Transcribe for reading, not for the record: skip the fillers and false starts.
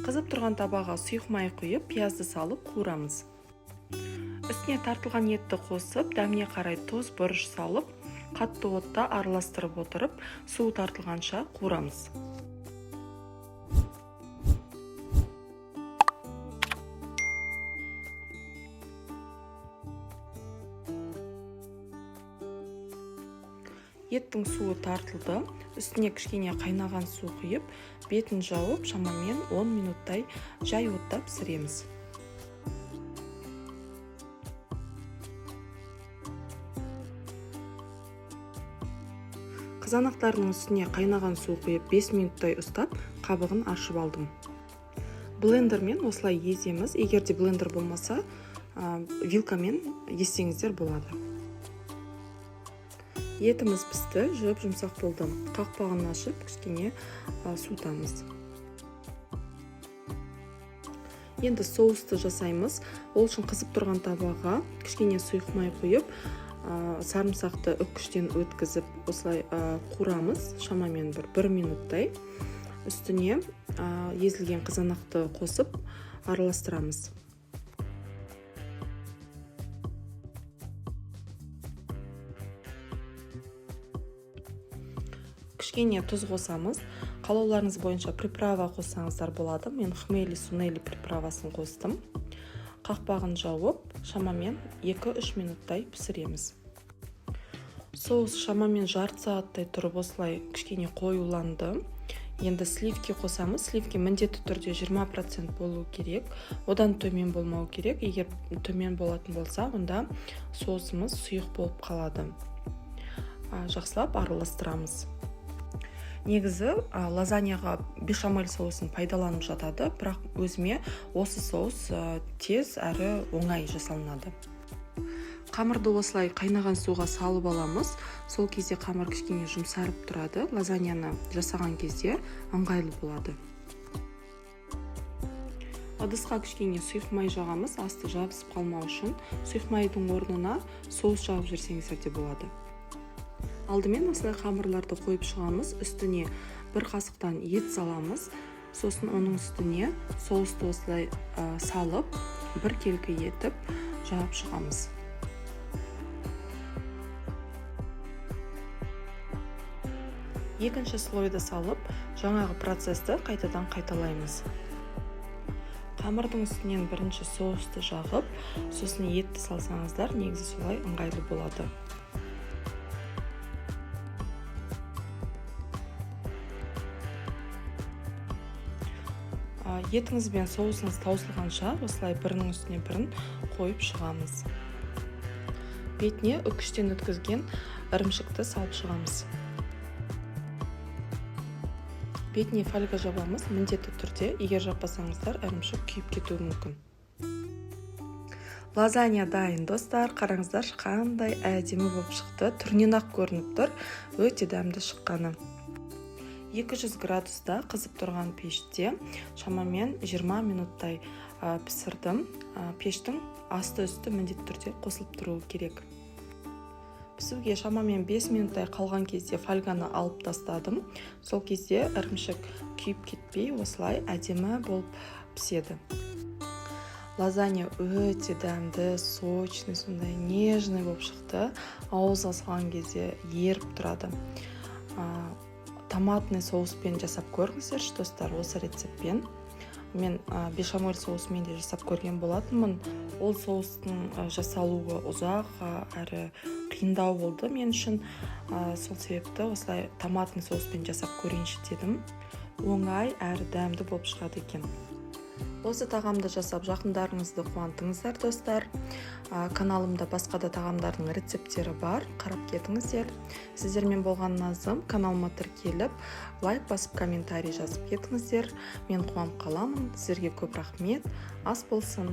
Қызып тұрған табаға сұйық май құйып, пиязды салып қуырамыз. Үстіне тартылған етті қосып, дәміне қарай тұз, бұрыш салып, қатты отта араластырып отырып, суы тартылғанша қуырамыз. Еттің суы тартылды. Үстіне кішкене қайнаған су құйып, бетін жауып, шамамен 10 минуттай жай отта пісіреміз. Қызанақтардың үстіне қайнаған су құйып, 5 минуттай ұстап, қабығын аршып алдым. Блендермен осылай еземіз. Егер де блендер болмаса, вилкамен езсеңіздер болады. Етіміз пісті, жұп-жұмсақ болды. Қақпағын ашып, кішкене суытамыз. Енді соусты жасаймыз. Ол үшін қызып тұрған табаға кішкене сұйық май құйып, сарымсақты үккіштен өткізіп, осылай қуырамыз шамамен бір минуттай. Үстіне езілген қызанақты қосып араластырамыз. Кішкене тұз қосамыз. Қалауларыңыз бойынша приправа қоссаңыздар болады. Мен хмели сунели приправасын қостым. Қақпағын жауып, шамамен 2-3 минуттай пісіреміз. Соус шамамен жарты сағаттай тұрып, осылай кішкене қоюланды. Енді сливки қосамыз. Сливки міндетті түрде 20% болу керек, одан төмен болмау керек. Егер төмен болатын болса, онда соусымыз сұйық болып қалады. Жақсылап араластырамыз. Негізі лазаньяға бешамель соусын пайдаланып жатады, бірақ өзіме осы соус тез әрі оңай жасалынады. Қамырды осылай қайнаған суға салып аламыз. Сол кезде қамыр кішкене жұмсарып тұрады, лазаньяны жасаған кезде ыңғайлы болады. Ыдысқа кішкене сұйық май жағамыз, асты жабысып қалмау үшін. Сұйық майдың орнына соус жағып жіберсеңіздер де болады. Алдымен осылай қамырларды қойып шығамыз. Үстіне бір қасықтан ет саламыз. Сосын оның үстіне соусты осылай салып, бір келкі етіп жауып шығамыз. Екінші слойды салып, жаңағы процесті қайтадан қайталаймыз. Қамырдың үстінен бірінші соусты жағып, сосын етті салсаңыздар, негізі солай ыңғайлы болады. Етіңіз бен соусыңыз таусылғанша осылай бірінің үстіне бірін қойып шығамыз. Бетіне үкіштен өткізген ірімшікті салып шығамыз. Бетіне фольга жабамыз міндетті түрде, егер жаппасаңыздар, ірімшік күйіп кетуі мүмкін. Лазанья дайын, достар. Қараңыздаршы, қандай әдемі болып шықты. Түрінен ақ көрініп тұр, өте дәмді шыққаны. 200 градуста қызып тұрған пеште шамамен 20 минуттай пісірдім. Пештің асты үсті міндетті түрде қосылып тұруы керек. Пісуге шамамен 5 минуттай қалған кезде фольганы алып тастадым. Сол кезде ірімшік күйіп кетпей, осылай әдемі болып піседі. Лазанья өте дәмді, сочный, сондай нежный болып шықты. Ауызға салған кезде еріп тұрады. Томатный соуспен жасап көріңіздерші, достар, осы рецептпен. Мен бешамель соусымен де жасап көрген болатынмын. Ол соустың жасалуы ұзақ, әрі қиындау болды мен үшін. Сол себепті осылай томатный соуспен жасап көрейінші дедім. Оңай әрі дәмді болып шығады екен. Осы тағамды жасап, жақындарыңызды қуантыңыздар, достар. Каналымда басқа да тағамдардың рецепттері бар, қарап кетіңіздер. Сіздермен болған Назым. Каналыма тіркеліп, лайк басып, комментарий жазып кетіңіздер. Мен қуанып қаламын. Сіздерге көп рахмет. Ас болсын.